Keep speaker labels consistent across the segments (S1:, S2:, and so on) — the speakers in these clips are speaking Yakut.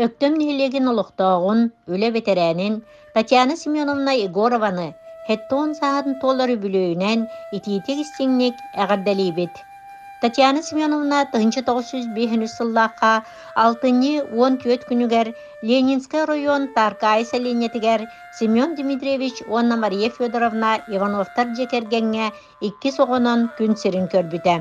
S1: Өктөм нэһилиэгин олохтооҕун, үлэ бэтэрээнин Татьяна Семеновна Егорованы 70 сааһын туолар үбүлүөйүнэн итиитик-истиҥник эҕэрдэлиибит! Татьяна Семеновна 1905 сыллаахха алтынньы 14 күнүгэр Ленинскэй оройуон Тааркаайы сэлиэнньэтигэр Семен Дмитриевич уонна Мария Федоровна Ивановтар дьиэ кэргэҥҥэ иккис оҕонон күн сирин көрбүтэ.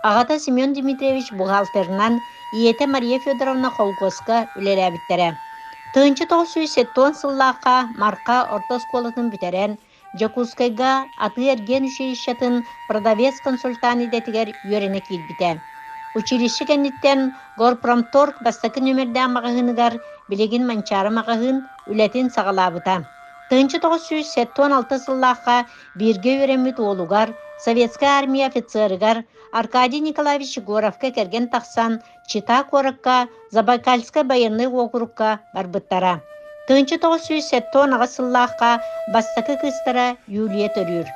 S1: Аҕата Семен Дмитриевич бухгалтерынан, ийэтэ Мария Федоровна холкуоска үлэлээбиттэрэ. 1970 сыллаахха Марха орто оскуолатын бүтэрэн, Дьокуускайга атыы-эргиэн училищетын продавец-консультант идэтигэр үөрэнэ киирбитэ. Училище кэнниттэн Горпромторг бастакы нүөмэрдээх маҕаһыыныгар, билигин Манчаары маҕаһыын, үлэтин саҕалаабыта. 1976 сыллаахха бииргэ үөрэммит уолугар, Советскай Армия офицерыгар Аркадий Николаевич Егоровка кэргэн тахсан Чита куоракка Забайкальскай байыаннай уокурукка барбыттара. 1978 сыллаахха бастакы кыыстара Юлия төрүүр.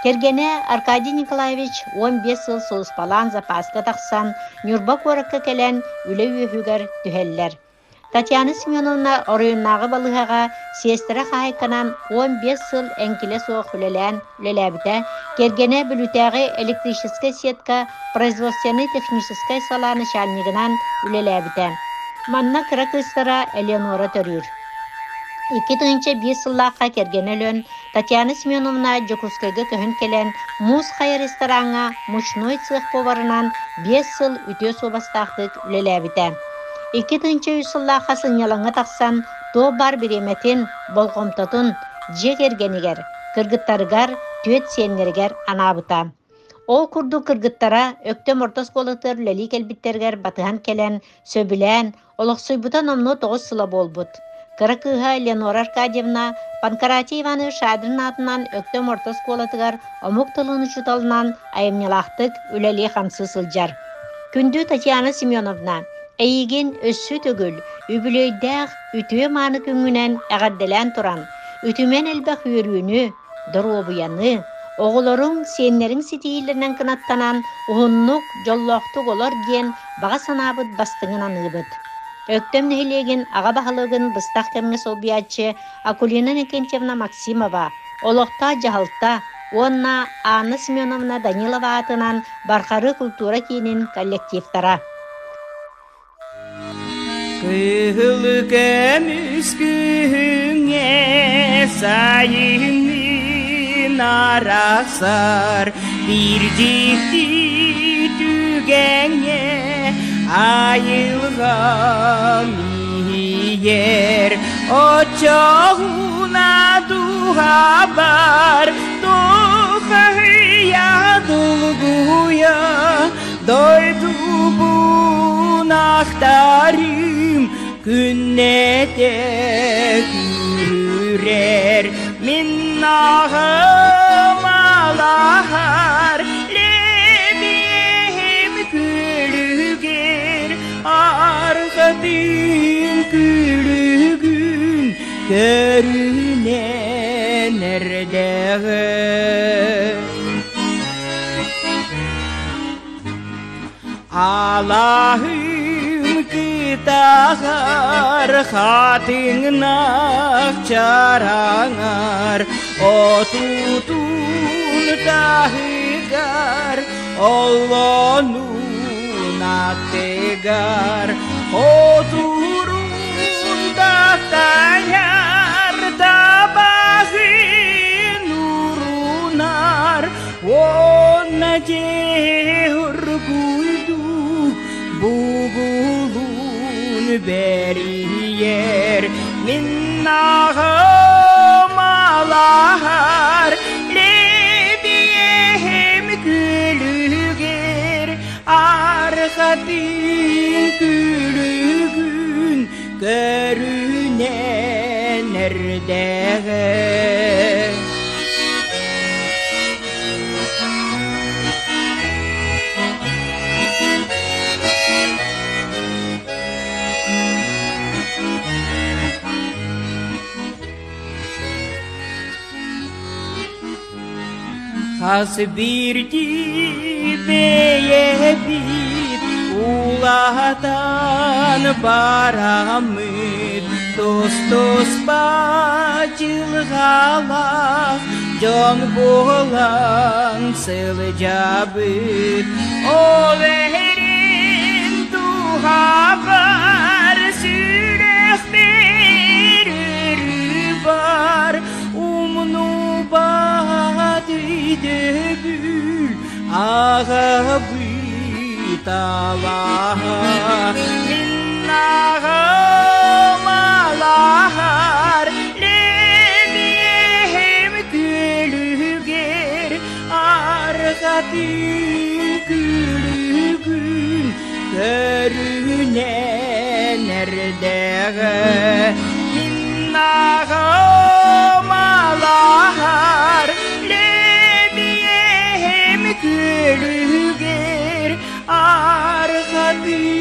S1: Кэргэнэ Аркадий Николаевич 15 сыл сулууспалаан запаска тахсан Ньурба куоракка кэлэн үлэ үөһүгэр түһэллэр. Татьяна Семеновна оройуоннааҕы балыыһаҕа сиэстэрэ хаһаайканан 15 сыл эҥкилэ суох үлэлээн үлэлээбитэ, кэргэнэ Бүлүүтээҕи электрическэй сетка производственнай-техническэй салаа начальнигынан үлэлээбитэ. Манна кыра кыыстара Элеонора төрүүр. 2001 сыллаахха кэргэнэ өлөн, Татьяна Семеновна Дьокуускайга көһөн кэлэн, Муус Хайа рестораҥҥа мучной цех поварынан 5 сыл үтүө суобастаахтык үлэлээбитэ. 2003 сыллаахха сынньалаҥҥа тахсан, туох баар бириэмэтин, болҕомтотун дьиэ кэргэнигэр, кыргыттарыгар, түөрт сиэннэригэр анаабыта. Ол курдук кыргыттара Өктөм орто оскуолатыгар үлэлии кэлбиттэригэр батыһан кэлэн, сөбүлээн, Олохсуйбута номнуо 9 сыла буолбут. Кыра кыыһа Ленора Аркадьевна Панкратий Иванович Шадрин аатынан Өктөм орто оскуолатыгар омук тылын учууталынан айымньылаахтык үлэлии-хамсыы сылдьар. Күндү Татьяна Семеновна, эйигин өссө төгүл үбүлүөйдээх үтүө-мааны күҥҥүнэн эҕэрдэлээн туран, үтүмэн элбэх үөрүүнү, доруобуйаны, оҕолоруҥ, сиэннэриҥ ситиһиилэринэн кынаттанан уһуннук, дьоллоохтук олор диэн баҕа санаабыт бастыҥын аныыбыт. Өктөм нэһилиэгин аҕа баһылыгын быстах кэмҥэ солбуйааччы Акулина Иннокентьевна Максимова, олохтоох дьаһалта уонна Анна Семеновна Данилова аатынан Бархарыы култуура киинин коллективтара.
S2: Кыһыл көмүс күһүҥҥэ сайынныын арахсар биир дьикти түгэҥҥэ айылҕам иһийэр оччоҕуна дууһабар тухаһыйа долгуйа Дойдубун ахтарым күннэтэ күүрэр мин аҕам алаһар лэбиэһим күлүгэр арҕатын күлүгүн көрүнэн эрдэҕэ. Алаһым кытаҕар хатыҥнах чараҥар отутун таһыгар оллонун аттыгар хотурун таттайар табаҕын урунар Уонна дьиэ оргуйдуу бугулун бэрийэр мин аҕам алаһар лэбиэһим күлүгэр арҕатын күлүгүн көрүнэн эрдэҕэ. Хас биирдии бэйэбит улахан. Улаатан бараммыт тус-туспа дьылҕалаах дьон буолан сылдьабыт. Ол эрин туһабар сүрэхпэр өрүү бар умнубат өйдөбүл аҕабыт алаһа мин аҕам алаһар лэбиэһим күөлүгэр арҕатын күлүгүн көрүнэн эрдэҕэ мин аҕам алаһар лэбиэһим күөлүгэр арҕатын.